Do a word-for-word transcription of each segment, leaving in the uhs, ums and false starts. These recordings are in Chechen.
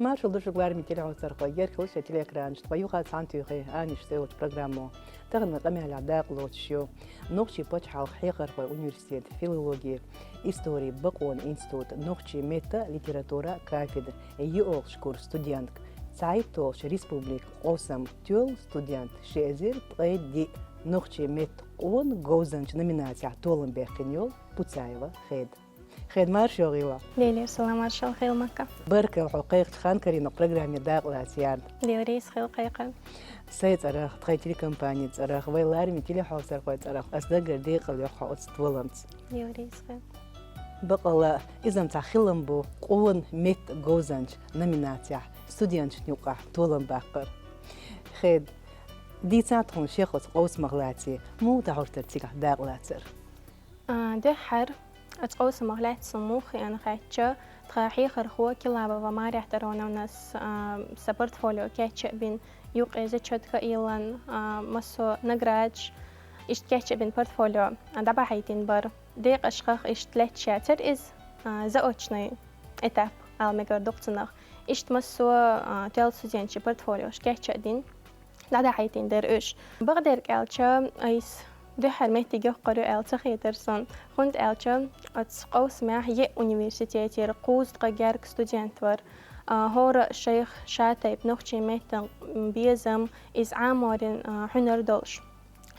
Маршал ду шуга, лараме телехьулдацархой, герхалаш телеэкранаш тӀа. Тхо юха цхьана туьйхи «Аьннаш» цӀе йолча программо. Тахан къамаьл дакъа лоацаш ю Нохчий пачхьалкхан хьехархой университета филологи, истори бакъонан института нохчий меттан литературан кафедра йиъолгӀача курса студентка, цхьайтталгӀача республикан къовсаман тоьлла студент, ши эзар ткъе диъ, нохчий меттан къона говзанча номинацехь толам баьккхина йола Пуцаева Хеда. Хеда, марша йогӀийла. Делера салам, маршал хилда, Макка. Баркалла хьо кхайкхача хан-карийнах программе дакъа лаца ярна. Дела реза хилва кхайкхар. Сайн цӀарах, тхай телекомпанин цӀарах, вай лараме телехьулдацархой цӀарах ас даггара декъала йоху хьо оцу толамца. Дела реза хилва. Бакъалла, иза-м цхьа хилам бу, къона меттан говзанча номинацехь студенташна юкъахь толам баккхар. Хеда, дийцахьа тхуна шех оцу къовсамах лаьцна, муха дӀахьош дара цигахь дакъа лацар? А, дуьххьара оцу къовсамах лаьцна суна муха хиъна хаьттича, тхан хьехархо Килабова Марья Тароновнас, а, сан портфолио кечъян бина, юкъе зачётка а йиллина, а, массо а наградаш, иштта кечъян бина портфолио, а, дӀабахьийтина бара. Декъашхах иштта лаьтташ яцара иза, а, заочный этап ала мегар ду-кх цунах. Иштта массо а, а, тоьлла студенташа портфолиош кечъян а дина, дӀадахьийтина дара уьш. Бакъдерг аьлча, айса дуьххьара меттиг йоккхур ю аьлла ца хетара суна, хӀунда аьлча оцу къовсамехь йиъ университетера кхузткъа гергга студент вара. А, хӀора а шайх шатайпа нохчий меттан безам, иза Ӏаморан, а, хьуьнар долуш.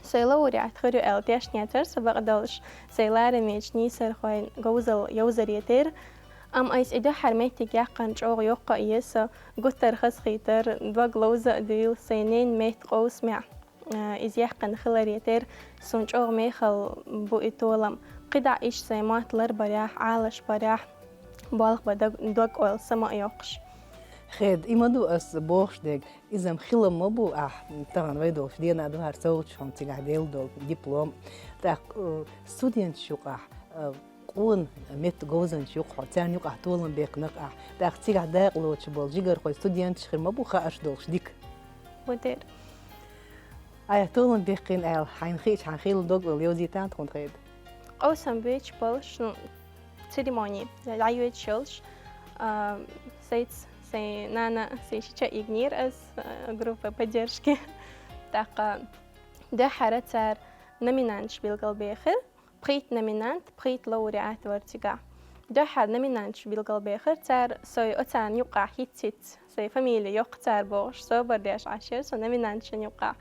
Сайн лауреат хир ю аьлла тешна яцара со, бакъдолуш, сайн ларамечу нийсархойн говзалла йовзаре терра. Амма айса и дуьххьара меттиг яьккхина чӀогӀа йоккха а еза со, гуттар а хазахийтар, дог ловза а дуьйла, сайн ненан меттан къовсамехь, а, иза яьккхина хиларе терра, суна чӀогӀа мехала бу и толам. КхидӀа иштта сайн мотт ларбарехь, Ӏалашбарехь, болх бан дог, дог-ойла са ма а йоккхуш. Хеда, и ма ду ас бохуш дерг, иза-м хилам ма бу ахь, тахана вай долчу дийнахь ду хӀара совгӀаташ хьуна цигахь делла долу диплом. ТӀаккха, э, студенташ юкъахь, э, къона меттан говзанчаш ю-кх хьо, царна юкъахь толам баьккхина-кх ахь. ТӀаккха цигахь дакъа лоцуш болу жигархой студенташ хир ма бу хаарш долуш дика? Бу дера. Айхьа толам баьккхина аьлла, хьайна хиъча, хьайна хилла дог-ойла йовзийтахьа тхуна, Хеда? Къовсам бечу болуш, ну, церемони дӀайоьдуш йолуш, а, сайца сайн нана, сайн шича игнир ас, а, группа поддержки. ТӀаккха дуьххьара цара номинанташ билгалбехира, пхийтта номинант, пхийтта лауреат вара цигахь. Дуьххьара номинанташ билгалбехира цара, сой оцарна юкъахь хӀиц-хӀиц, сай фамили йоккху цара бохуш, собар деш Ӏаш яра со номинанташна юкъахь.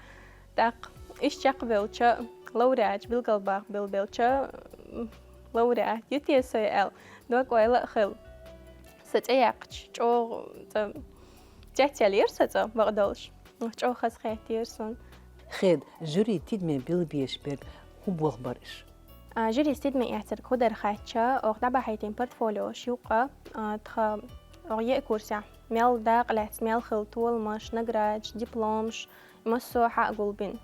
ТӀаккха иштта чекхбевлча, лауреаташ билгалбаха билбелча, м, лауреат ю те со аьлла, дог-ойла а хилла. Сан цӀе яьккхича, чӀогӀа цӀа цецъяьллера сан цӀа, бакъдолуш. ЧӀогӀа хазахеттера суна. Хеда, жюри тидаме билгбеш берг хӀун болх бара уьш? А, жюрис тидаме эцнарг хӀун дара хаьттича, оха дӀабахьийтина портфолиош юкъа, а, тхан, оха еа курсехь мел дакъа лаьцна, мел хилла толамаш, наградаш, дипломаш, массо а хьа а гулбина.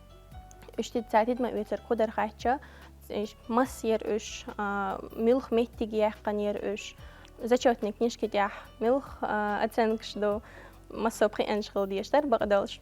Уьш тида-, цара тидаме оьцург хӀун дара хаьттича, иш-, маса яра уьш, а, муьлха меттиг яьккхина яра уьш, зачётный книжки тӀехь муьлха, а, оценкаш ду, массо а пхиъанаш хила дезаш дара, бакъдолуш.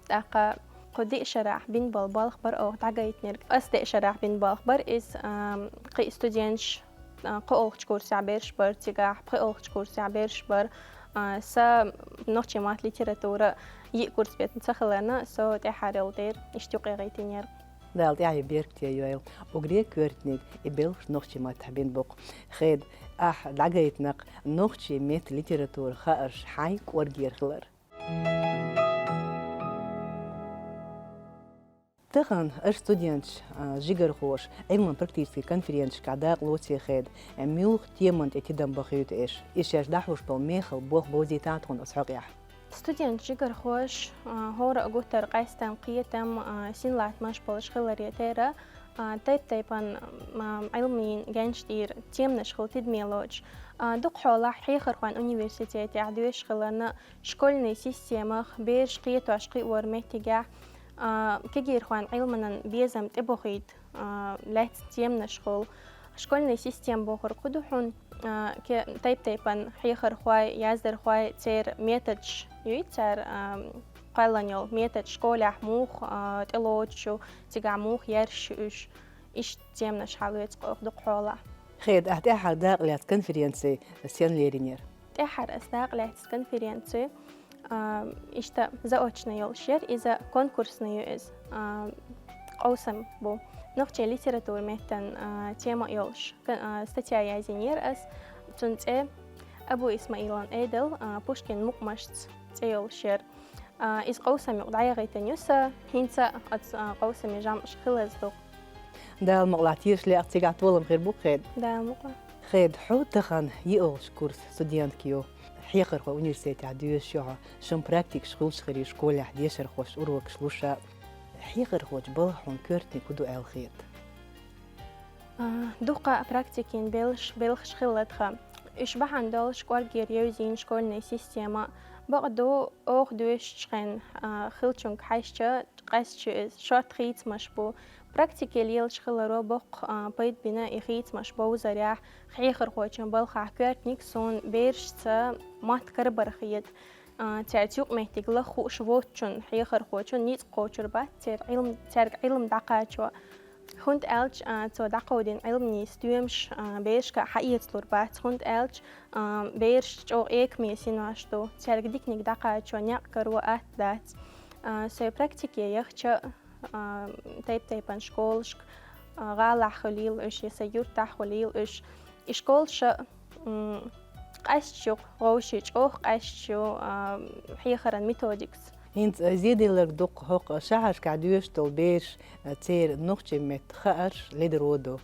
ТӀаккха кху диъ шарахь бина болу болх бара оха дӀагайтинарг. Ас диъ шарахь бина болх бара иза, ам, кхин а студенташ, а, кхоалгӀачу курсехь берш бара цигахь, пхоалгӀачу курсехь берш бара. А, сан нохчийн маттан литература йиъ курс беттан ца хиларна, со тӀаьхьара йолу дера иштта юкъа гӀайтинера. Дала тӀаьхье беркате йойла. Уггаре коьртаниг и белхаш нохчийн маттахь бина бу-кх. Хеда, ахь дӀагайтина-кх нохчийн меттан литературан хаарш хьайн кӀоргера хилар. Тахана аша студенташ, а, жигархоша, Ӏилман-практически конференцешкахь дакъа лоций, Хеда, муьлха теман тӀе тидам бахийта аша? Иза шаьш дӀахьош болу мехала болх бовзийтахьа тхуна оцу хьокъехь. Студент жигархоша, а, хӀора а гуттар а къаьстина кхетам, а, синлаттамаш болуш хиларе терра, а, тайп-тайпана, а, Ӏилманийн гӀаьнча тӀера теманаш хила тидаме лоцуш. А, дукха хьолахь хьехархойн университетехь доьшуш хиларна, школьный системах, бераш кхетош-кхиоран меттигехь, а, кегийрхойн Ӏилманан безам тӀебохийта, а, лаьцна теманаш хуьлу. Школьный система бохург хӀун ду хьуна, а, ке-, тайп-тайпана хьехархой, яздархой, церан методаш юй цара, а, кхоьллина йолу метод, школехь муха, а, тӀелоцуш ю, цигахь муха ерш ю уьш. Иштта теманаш хьалоьцу оха дукха хьолахь. Хеда, ахь тӀаьхьара дакъа лаьцна конференци сенна леринера? ТӀеххьара ас дакъа лаьцна конференци, а, иштта заочно йолуш яра, иза конкурсный ю иза, а, къовсам бу. Нохчийн литература меттан, а, тема йолуш, ка-, а, статья язйинера ас. Цуьнан цӀе Абу Исмаилан Эдел, а, Пушкин мукъамашца цӀе йолуш яра. А, иза къовсам юкъа дӀаяхийтина ю сан, хӀинца оцу, а, къовсаме жамӀаш хилаза ду. Дала мукъалахь, тешале а цигахь толам хир бу, Хеда. Дала мукъалахь. Хеда, хьо тахана йиъолгӀачу курса студентка ю. Хьехархойн университетехь доьшуш ю хьо, шун практикаш хуьлуш хир ю школехь дешархошца урокаш луш. Хьехархочун балха хьуна коьртаниг хӀун ду аьлла хета? А, дуккха а практикин белш-, белхаш хилла тхан. Уьш бахьана долуш кӀоргера евзийна школьная система. Бакъду, оха доьшучу хенахь, а, хиллачуьнга хьаьжча, къаьсташ ю иза, шорта хийцамаш бу. Практике лелаш хиларо боккха, а, пайда бина и хийцамаш бовзарехь, хьехархочун балхахь коьртаниг суна берашца мотт карабар хета. А, цаьрца юкъаметтиг лаха хууш воцучун, хьехархочун ницкъ кхочур бац церан Ӏилма, цаьрга Ӏилма дӀакхачо. ХӀунда аьлча, а, цо дӀакховдийна Ӏилманийн стоьмаш, а, берашка хьаэцалур бац, хӀунда аьлча, а, бераш чӀогӀа экаме синош ду, цаьрга диканиг дӀакхачо некъ каро атта дац. А, сайн практике яхча, а, тайп-тайпана школашка, а, гӀалахь хуьлийла уьш, я сайн юьртахь хуьлийла уьш. И школаш а, м, къаьсташ ю, вовшийн чӀогӀа къаьсташ ю, а, хьехаран методикаца. ХӀинца, а, зеделларг ду-кх хӀокху шахьаршкахь доьшуш долу бераш, а, церан нохчийн меттан хаарш ледара ду.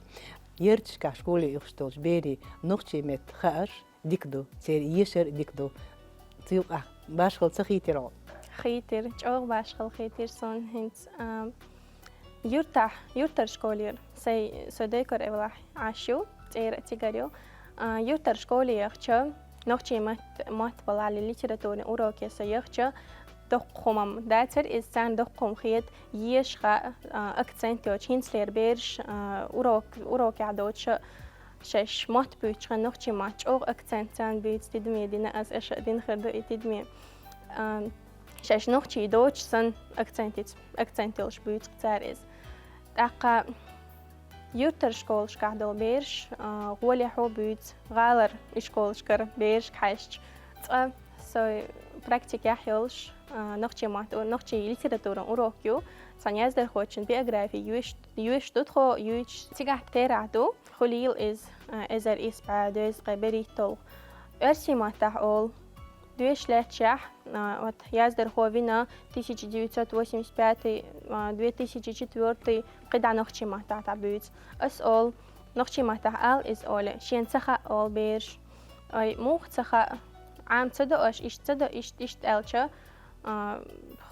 Ярташкахь школе оьхуш долчу берийн нохчийн меттан хаарш дика ду, церан ешар а дика ду. Цу юкъахь башхалла ца хийтира хьо? Хийтира, чӀогӀа башхалла хийтира суна хӀинца. А, юьртахь, юьртара школера, сайн, со Дойкар-Эвлахь Ӏаш ю, цӀера а цигара ю. А, юьртара школе яхча, нохчийн мотт-, мотт балале литературный уроке со яхча, доккха хӀума-м дацара иза, царна доккха хӀума хета, еша хаьа, а, акцент йоцуш, хӀинцалера бераш, а, урок, урокехь доцуш а, шаьш мотт буьйцуш хенахь нохчийн мотт чӀогӀа акцент царна буьйцу, тидаме дина ас, аша а дина хир ду и тидаме. А, шаьш нохчий доцуш санна акцент йиц-, акцент йолуш буьйцу цара иза. ТӀаккха юьртара школашкахь долу бераш, а, гӀолехьо буьйцу гӀалара и школашкара берашка хьаьжча. Цкъа со практикехь йолуш, а, нохчийн мотт, нохчийн литературан урок ю, цхьана яздархочун биографи йоьш-, йоьшуш ду тхо, юьйцуш цигахь терахь ду. Хуьлийла иза, а, эзар исс бӀе дезткъе берхӀитталгӀа. Оьрсийн маттахь олу. Доьшуш лаьтташехь, а, вот яздархо вина тысяча девятьсот восемьдесят пятый, а, две тысячи четвёртый, кхидӀа нохчийн маттахь дӀабуьйцу. Ас олу, нохчийн маттахь ала иза олий, шена ца хаьа олу бераша. Ай, муха ца хаьа? Ӏама ца до аша, иштта ца до, иштта, иштта аьлча, а,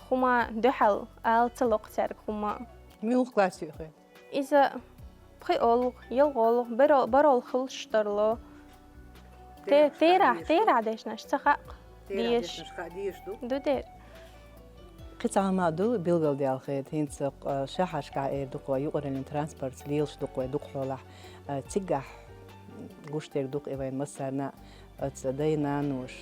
хӀума дуьхьал ала ца ло-кх цаьрга хӀума. Муьлха класс ю хьо? Иза пхиъолгӀа, ялхолгӀа, баро-, баролгӀа хуьлуш тарло. Те-, терахь, терахь дешнаш ца хаьа-кх. Терахь дешнаш хаьа, дезаш ду? Ду дера. Кхин цхьа хӀума а ду билгалдаьлла хета, хӀинца, а, шахьаршкахь эр ду-кх вай, юкъараллин транспортца лелаш ду-кх вай дукхахьолахь, а, цигахь гуш дерг ду-кх и вайн массарна а, оцу дай-наноша,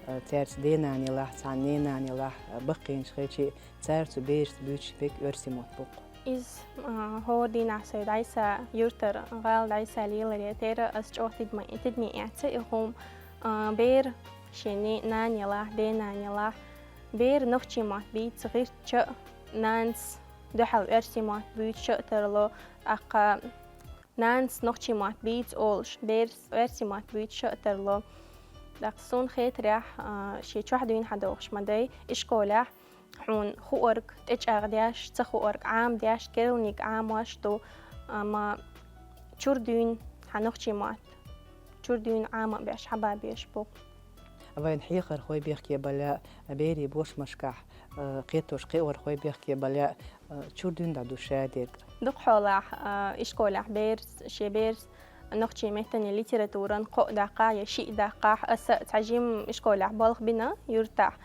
а, цаьрца денан ялахь, цхьана ненан ялахь, а, баккхийнаш хилча, цара цу берашца буьйцуш берг оьрсийн мотт бу-кх. Иза, а, хӀора дийнахь со дӀасаяьлча юьртара гӀала дӀасаяьлча леларе терра, ас чӀогӀа тидаме, тидаме эцна и хӀума, а, бер шен не-, нана ялахь, денан ялахь, бер нохчийн мотт бийца гӀиртча, нанас дуьхьал оьрсийн мотт буьйцуш а тарло, тӀаккха нанас нохчийн мотт бийца олуш, берас оьрсийн мотт буьйцуш а тарло. ТӀаккха суна хетарехь, а, шен чохь дуьйна хьадогӀуш ма дай, и школехь хьуна хуург тӀечӀагӀдеш, ца хуург Ӏамадеш, керланиг Ӏамош ду, амма чуьра дуьйна хьан нохчийн мотт, чуьра дуьйна Ӏама а беш, хьаба а беш бу. Вайн хьехархой бехке бале а, берийн бошмашкахь, а, кхетош кхиорхой бехке бале а, а, чуьра дуьйна дӀадуш ша дерг. Дукхахьолахь, а, и школехь берас, шен берас нохчийн меттанийн литературан кхоъ даккхахь я шиъ даккхахь, аса цхьа жимма и школехь болх бина юьртахь.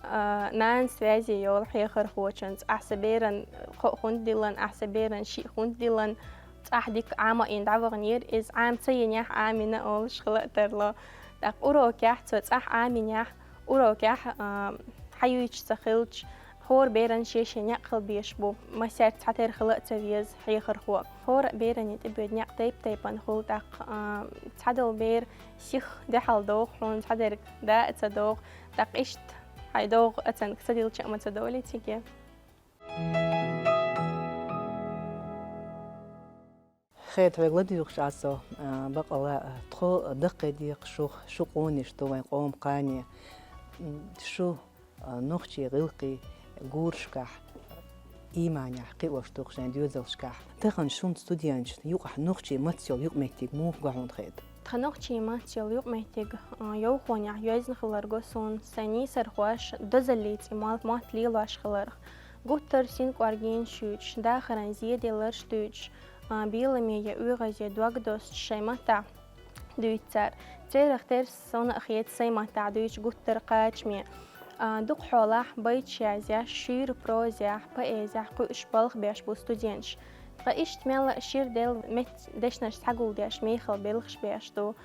А, нанас связи йолу хьехархочунца, ахь сан беран кхоъ хӀунда диллина, ахь сан беран шиъ хӀунда диллина, цӀахь дика Ӏама а йина дӀаваханера, иза Ӏама ца йинехь Ӏамийна олуш хила а тарло. ТӀаккха урокехь цо цӀахь Ӏамийнехь, урокехь, а, хьаюьйцуш ца хилча, ХӀора беран шен-шен некъ хила безаш бу, массаьрца цхьатерра хила а ца веза хьехархо. ХӀора берана тӀебоьду некъ тайп-тайпана хуьлу тӀаккха, а, цхьадолу бер сиха дуьхьал догӀу, хьуна цхьадерг да а ца догӀу, тӀаккха иштта хьайн догӀу оценка ца дилча а ма ца долий цига. Хеда, хьоьга ладуьйгӀуш Ӏа со, а, бакъала, а, тхо даккхийдехьа шух, шу къонаш ду вайн къоман кхане, м, шу, а, нохчийн гӀиллакхийн гурашкахь, ийманехь кхиош ду-кх шайн доьзалшкахь. Тахана шун студенташна юкъахь нохчийн маттаца йолу юкъаметтиг муха го хьуна, Хеда? Тхан нохчийн маттаца йолу юкъаметтиг, а, йовхонехь йоьзна хилар го суна сайн нийсархоша дозаллица и мотт лелош хиларх. Гуттар а синкъоргенаш юьйцуш, дахаран зеделларш дуьйцуш, а, беламе я оьгӀазе дог достуш шайн маттахь дуьйцу цара. Церах терра суна а хета сайн маттахь дуьйцуш гуттар а кхачаме. А, дукха хьолахь байташ язъеш, шуьйра прозехь, поэзехь кхуьуш балха беш бу студенташ. Ткъа иштта мелла а шира делла меттан дешнаш схьагулдеш мехала белхаш беш ду.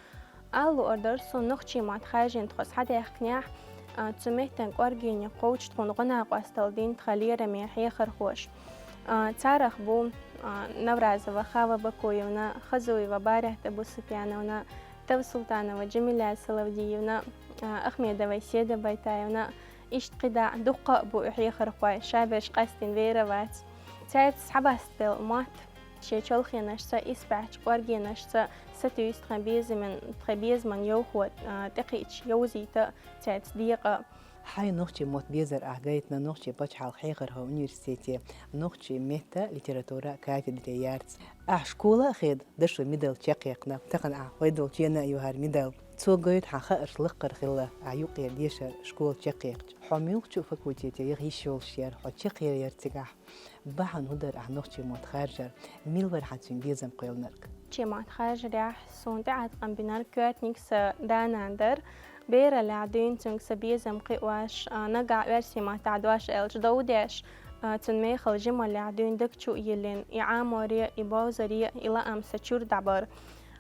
Ала луур дара суна, нохчийн мотт харжийна тхо схьадаьхкинехь, а, цу меттан кӀоргене кхочуш тхуна гӀо-накъосталла дина тхан лераме хьехархоша. А, царах бу, а, Навразова Хава Бакуевна, Хазуева Барят Абусупьяновна, Тавсултанова Джамиля Салавдиевна, а, Ахмедова Седа Байтаевна, иштта кхидӀа дуккха а бу и хьехархой, шаберш къаьстина вер а вац. Цаьрца схьабастабелла мотт шен чолхенашца, исбаьхьчу кӀоргенашца сатуьйсу тхан безаман, тхан безаман йовхо, а, тӀекхиъча йовзийта цаьрца декъа. Хьайн нохчийн мотт безар ахь гайтина Нохчийн пачхьалкхан хьехархойн университете нохчийн меттан, литературан кафедре яьрца. Ахь школа а, Хеда, дашо мидал чекхъяьккхина, тахана ахь хӀоьттина долчу хенахь а ю хӀара мидал. Цо гойту хьан хаарш лакхара хилла, ахь юккъера дешара школа чекхъяьккхича. Хьо муьлхачу факультете яха йиш йолуш яра, хьо чекхъяр яра цигахь? Бахьана хӀун дара ахь нохчийн мотт харжар? Мила вара хьан цуьнга безам кхоьллинарг? Нохчийн мотт харжарехь суна тӀеӀаткъам бинарг коьртаниг сан да-нана дара. Бераллехь дуьйна цуьнга сан безам кхиош, а, нагахь оьрсийн маттахь дош аьлча дов деш, а, цуьнан мехала жималлехь дуьйна даг чу а йиллина, и Ӏаморе а, и бовзаре а, и лаам сан чуьра дӀабара.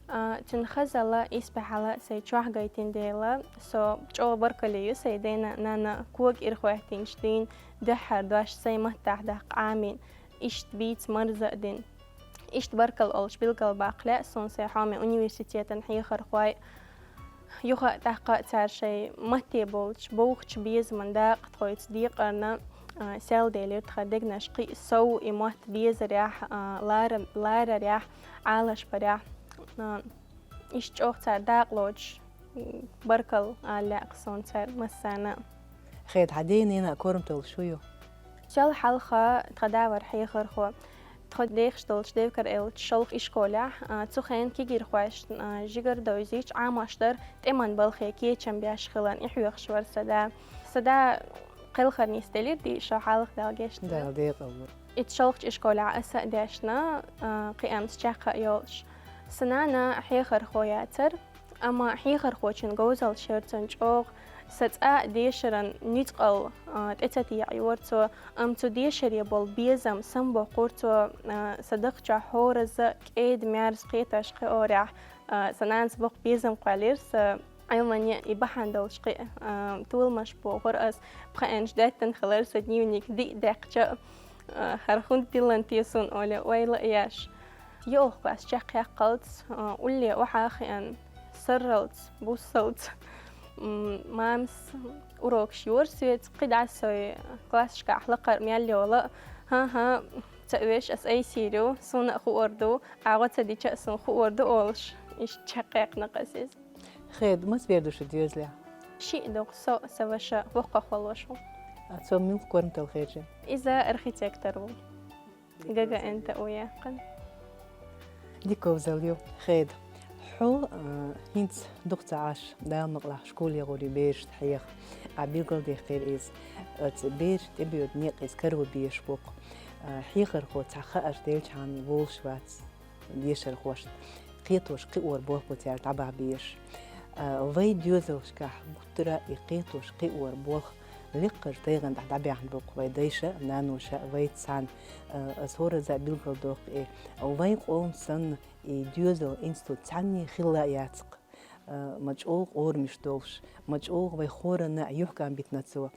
А, цуьнан хазалла, исбаьхьалла сайн чохь гайтина дела, со чӀогӀа баркалла ю сайн дена а, нанна а, кога ирахӀоьттинчу дийнан дуьххьара дош сайн маттахь даккха Ӏамийна, иштта бийца марза а дина. Иштта баркалла олуш билгалбаккха лаьа суна сайн хьоме университетан хьехархой. Юха а тӀаккха а цара шайн матте болчу бовхачу безаман дакъа тхоьца декъарна, а, сел делира тхан дегнаш кхин а сов и мотт безарехь, а, лара-, ларарехь, Ӏалашбарехь. А, иштта чӀогӀа цара дакъа лоцуш, м, баркалла ала лаьа суна цара массарна а. Хеда, хьан ден-ненан корматалла шу ю? Сел хьалха тхан да вара хьехархо. Тхо дехаш долчу девкар-элча шолгӀа ишколехь, а, цу хенахь кегийрхошна, а, жигара довзийча Ӏамош дара тӀеман балхе кечам беш хиларна, и хьоьхуш вара сан да. Сан да кхелхар нисделира, дийша хьалха Дала гечдойла. Дала декъала войла. Итт шолгӀачу ишколехь аса а дешна, а, кхиамца чекх а йолуш. Сан нана хьехархо яцара, амма хьехархочун говзалла шера цунна чӀогӀа. Сан цкъа а дешаран нуьцкъала, а, тӀе ца текъайора цо, амма цу дешаре болу безам самабоккхура цо, а, сан дахчохь хӀоразза кӀеда-маьрза кхетош кхиорехь, а, сан нанас боккха безам кхоьллира сан Ӏилмане. И бахьана долуш кхин а, а, толамаш бохура ас, пхиъанаш даьттина хилар сан дневник диъ даьккхича а, а, хӀара хӀунда диллина те суна олий, ойла а еш. ЙоьалгӀа класс чекхъяккхалц, а, улле охьа а хиъна, сарралц, буссалц, м, мамас урокаш йора соьца, кхидӀа со классашкахь лакхара мел йолу а, хӀан-хӀа, ца оьшу, ас айсийр ю, суна а хуур ду, ахь гӀо ца дича а суна хуур ду олуш, иштта чекхъяьккхина-кх ас иза. Хеда, маса бер ду шун доьзалехь? Шиъ ду-кх, со а, сан ваша, воккхах волуш ву. А цо муьлха корматалла хержи? Иза архитектор ву. ГГНТУ яьккхина. Дика говзалла ю, Хеда. Хьо, а, хӀинца дукха ца Ӏаш, Дала мукъалахь, школе гӀур ю, берашна хьеха. Ахь билгалдаьккхира иза. Оцу берашна тӀебоьду некъ иза каро безаш бу-кх. А, хьехархо цхьа хаарш делчхьана волуш вац дешархошна. Кхетош кхиор болх бу цаьрца дӀабаха безаш. А, вай доьзалшкахь гуттара а и кхетош кхиор болх лекхачу тайпана тӀехь дӀабаьхна бу-кх вай дайша а, наноша а, вайца цхьаьна, а, ас хӀоразза а билгалдоккху и. Вайн къоман санна и доьзалан институт цхьанне хилла а яц-кх, а, ма чӀогӀа къорамаш долуш, ма чӀогӀа вай хӀоранна а юьхькӀам битина цо.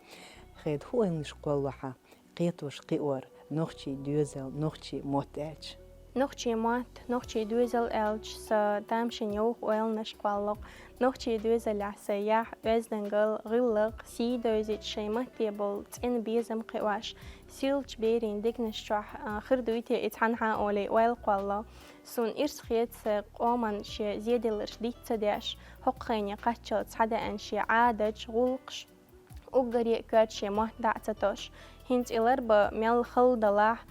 Хеда, хӀун ойланаш кхолло хьан? Хетош кхиор, нохчий доьзал, нохчий мотт аьлча. Нохчий мотт, нохчий доьзал аьлча, са тамашийна йовха ойланаш кхоллалу. Нохчий доьзалехь са яхь, оьздангалла, гӀиллакх, сий довзийта шоай матте бола цӀена безам кхиош, сийлача берийн дегнаш чохь хир дуй те и цхьанхьа олий ойла кхоллалу. Суна ирс хета са къоман шен зеделларш диц ца деш, хӀокху хене кхаччалц хьадаьнна шен Ӏадаташ, гӀуллакхаш, уггаре а коьрта шен мотт дӀа а ца тош. ХӀинца и ларба мел хала далахь,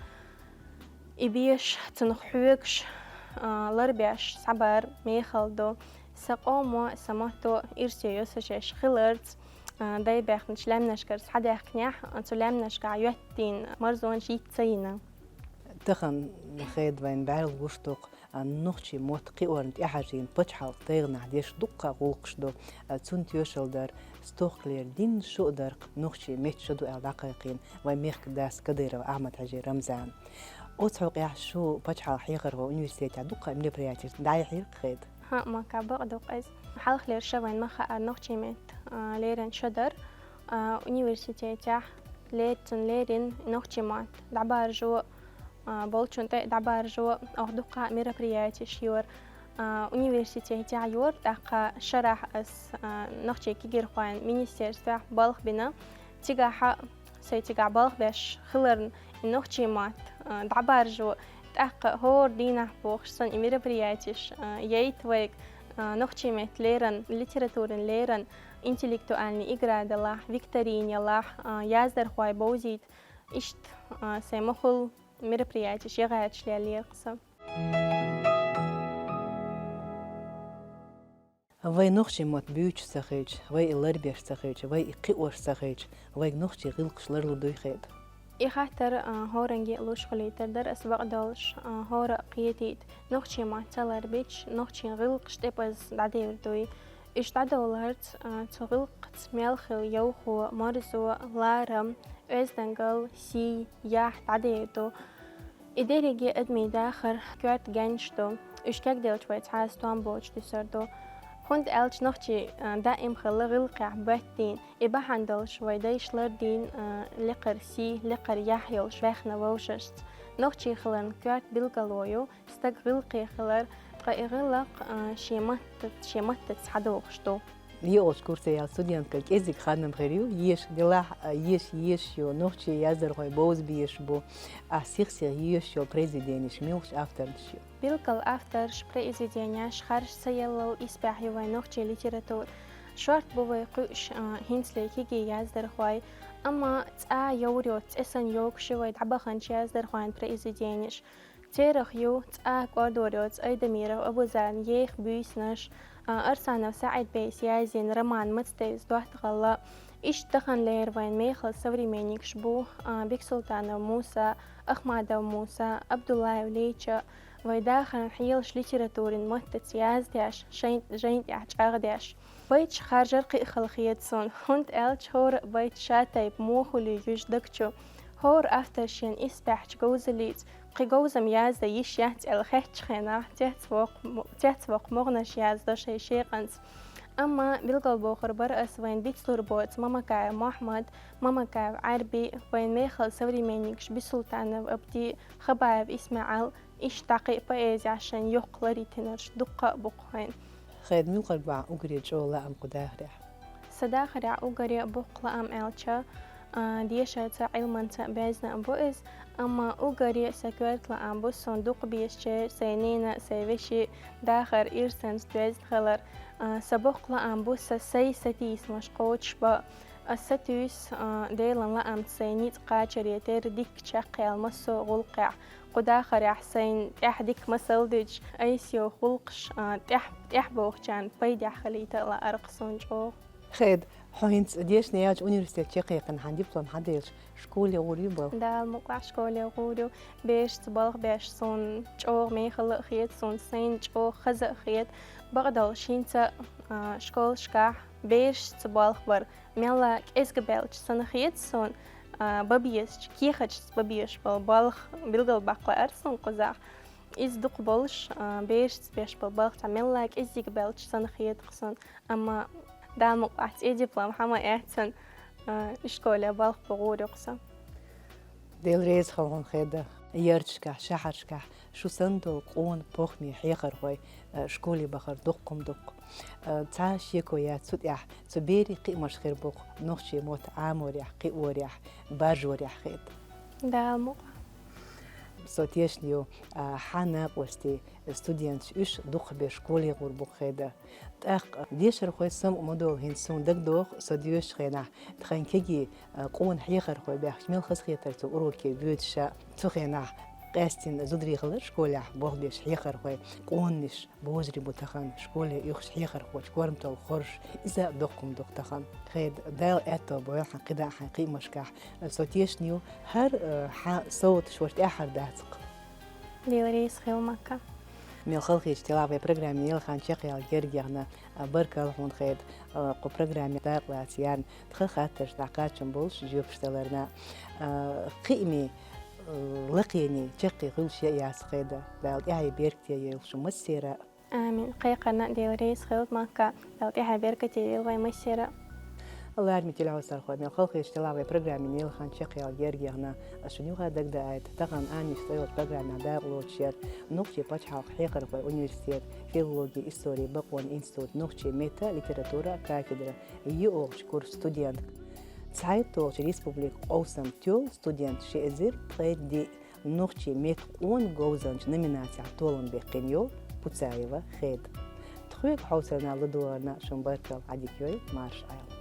и беш, цунах хьоьгуш, ларбеш схьабар мехала ду. Сан къомо, сан матто ирсе йо со шаьш хиларца, дай баьхначу лаьмнашкара схьадаьхкинехь, цу лаьмнашкахь йоьттина марзонаш йиц ца йина. Тахана, Хеда, вайна бӀаьрла гуш ду-кх, нохчий мотт кхиорна тӀехьажийна пачхьалкхан тайпанехь деш дуккха а гӀуллакхаш ду. Цунна тоьшалла дар, стохкалера дийнна шо а дар-кх нохчий меттан шо ду аьлла дӀакхайкхийна вайн мехкан дас Кадыров Ахьмад-Хьаьжин Рамзана. Оцу хьокъехь шу пачхьалкхан хьехархойн университетехь дуккха а мероприятеш дӀаяхьийра-кх, Хеда? ХӀаъ, ма кхаба, бакъ ду-кх иза. Хьалхалера шо вайна ма хаара нохчий меттан леррина шо дара. Университетехь лер-, цунна леррина нохчий мотт дӀабаржо, болчунна тӀе а дӀабаржо, оха дуккха а мероприятеш йора. Университетехь йора, тӀаккха шарахь ас нохчий кегийрхойн министерствехь балха бина. Цигахь а, со цигахь балха беш хиларна, и нохчий мотт дӀабаржо, тӀаккха хӀора дийнахь бохуш санна и мероприятеш яйта вайга, нохчий меттан леррина, литературин леррина, интеллектуальный игра делахь, викторина елахь, яздархой бовзийта, иштта сайн мохул мероприятеш яхьийташ леллера-кх со. Вай нохчий мотт буьйцуш ца хилча, вай и ларбеш ца хилча, вай и кхиош ца хилча, вайга нохчийн гӀиллакхаш ларлур дуй, Хеда? И хаттар хӀоранге а луш хилийтар дара ас, бакъдолуш, хӀора а кхетийта, нохчий мотт ца ларбича, нохчийн гӀиллакхаш тӀепаза дӀадер дуй. Уьш дӀадовларца, цу гӀиллакхца мел хилла йовхо, марзо, ларам, оьздангалла, сий, яхь дӀадер ду. И дерриге адамийн дахар коьрта генаш ду. Уьш кегделча вай цхьа а стом боцуш дуьсур ду. ХӀунда аьлча нохчий даим хилла гӀиллакхехь боьттина, и бахьана долуш вай дайша лардина лекхара сий, лекхара яхь йолуш баьхна вовшашца. Нохчий хиларна коьрта билгало ю стаг гӀиллакхе хилар, ткъа и гӀиллакх шен маттаца, шен маттаца схьадохуш ду. Йоалчу курсе яьлла студентка кӀезиг хан-м хир ю, еша делахь а, еша, ешаш ю, нохчийн яздархой бовза безаш бу. Ахь сих-сиха ешаш йолу произведенеш муьлхачу авторнаш ю? Билггал авторш, произведенеш харжа ца еллал исбаьхьа ю вайн нохчийн литература. Шорта бу вай кхуьуш хӀинцале кегий яздархой, амма цӀа йовр йоцу цӀе санна йогуш ю вай дӀабаханчу яздархойн произведенеш. Церах ю цӀа кӀордор йоцу Айдамиров Абузаран еха буьйсанаш, Арсанов СаӀид-Бейс язйина роман «Мацдевза доттагӀалла». Иштта таханлера вайн мехала современникаш бу Бексултанов Муса, Ахмадов Муса, Абдуллаев Лича. Вай дахаран хьелаш литературин маттаца яздеш, шайн, жайна тӀехь чӀагӀдеш. Байташ харжар кхин а хала хета суна, хӀунда аьлча хӀора а байт ша тайпа мохули юьжу даг чу. ХӀора автор шен исбаьхьчу говзаллица кхин говзам яздан йиш яц аьлла хеттачу хенахь, цецвоккху, цецвоккху могӀанаш яздо шайн шекъанца. Амма билгалбохур бара ас вайн бицлур боцу Мамакаев Мохьмад, Мамакаев Ӏаьрби, вайн мехала современникаш Бисултанов Абди, Хабаев ИсмаӀал, иштта кхин а поэзехь шайн йоккха ларитинарш дуккха а бу-кх хьайна. Хеда, муьлхарг бу ахь уггаре чӀогӀа лаам кху дахарехь? Сан дахарехь уггаре а бу-кх лаам аьлча, а, дешаца а, Ӏилманца а безна а бу иза, амма уггаре а сан коьрта лаам бу суна дукха безачеран, сайн ненан а, сайн вешин а дахар ирсанца доьзна хилар. А, сан боккха лаам бу сан сайн сатийсамаш кхочушбан. Ас сатуьйсу, а, Делан лаамца сайн ницкъ кхачаре терра дикка чекхъяьлла массо а гӀуллакхехь. Кху дахарехь сайна тӀехь дика масал дуьтуш, айса йоху гӀуллакхаш, а, тӀехь, тӀехь бохучарна пайдехь хилийта а лаьара-кх суна чӀогӀа. Хеда, хьо хӀинца дешна яьллачу университет чекхъяьккхина, хьан диплом хьаделлачу школе гӀур ю бала? Дала мукъалахь, школе гӀур ю. Берашца балха беш суна чӀогӀа мехала а хета, суна сайна чӀогӀа хаза а хета. Бакъдолуш хӀинца, а, школашкахь берашца балха бар мелла кӀезга баьлча санна хета суна, а, бан безачу, кехаташца бан безаш болу балха билгалбаккха лаьара суна кхузахь. Иза дукха болуш, а, берашца беш болу балха цхьа мелла кӀеззиг баьлча санна хета-кх суна, амма Дала мукъалахь цӀе диплом хьан ма эццан, а, ишколе балха бан гӀур ю-кх со. Дела реза хилва хьуна, Хеда. Ярташкахь, шахьарашкахь шу санна долу къона похӀма хьехархой, э, школе бахар дуккха-м дукха. Э, цхьа шеко яц цу тӀехь, цу берийн кхиамаш хир бу-кх нохчийн мотт Ӏаморехь, кхиорехь, баржорехь, Хеда. Дала мукъ лахь. Со тешна ю, а, хьан накъостий, студенташ уьш дукхахберш школе гӀур бу-кх, Хеда. ТӀаккха дешархой самукъа ма долу, хӀинца суна дагадогӀу, со доьшучу хенахь тхан кегий, а, къона хьехархой баьхча, мел хазахетара цу уроке боьдуш ша. Цу хенахь къаьстина зударий хилар школехь болх беш хьехархой, къонанаш божарий бу тахана школе уьхуш хьехархочун корматалла хоржуш, иза а дуккха-м дукха тахана. Хеда, Дала аьтто бойла хьан кхидӀа хьайн кхиамашкахь. Со тешна ю, хӀара, а, хьан совгӀаташ ваша тӀаьххьара дац-кх. Дела реза хилва, Макка. Мел халахеташ делахь вай программе лелхина чекхъяла герга яхна, а, баркалла хьуна, Хеда, а, кху программе дакъалаца ярна, тхан хаттаршна дӀакхачам болуш жоьпаш даларна. А, кхиамийн, а, лакхенийн чаккхе хуьлуш яц, Хеда. Дала тӀаьхье беркате йойла шу массеран а. Амин. Кхайкхарна а Дела реза хилва, Макка. Дала тӀаьхье беркате йойла вай массеран а. Лараме телехьовсархой, мел халахеташ делахь вай программе лелхина чекхъяла герга яхна, ас шуна юха дагадаийта, тахана «Анниш» цӀе йолчу программехь дакъалоцуш яра нохчийн пачхьалкхан хьехархойн университет, филологи, истори, бакъонан институт, нохчийн меттан а, литературан а кафедра, йоьалгӀачу курсан студентка. ЦхьайтталгӀачу республикан къовсам тоьлла студент ши эзар ткъе диъ нохчийн меттан къона говзанча номинацехь толам баьккхина йолу Пуцаева Хеда. Тхоьга хьовсарна а, ладогӀарна а шун баркалла, Ӏадика йойла, марша Ӏайла.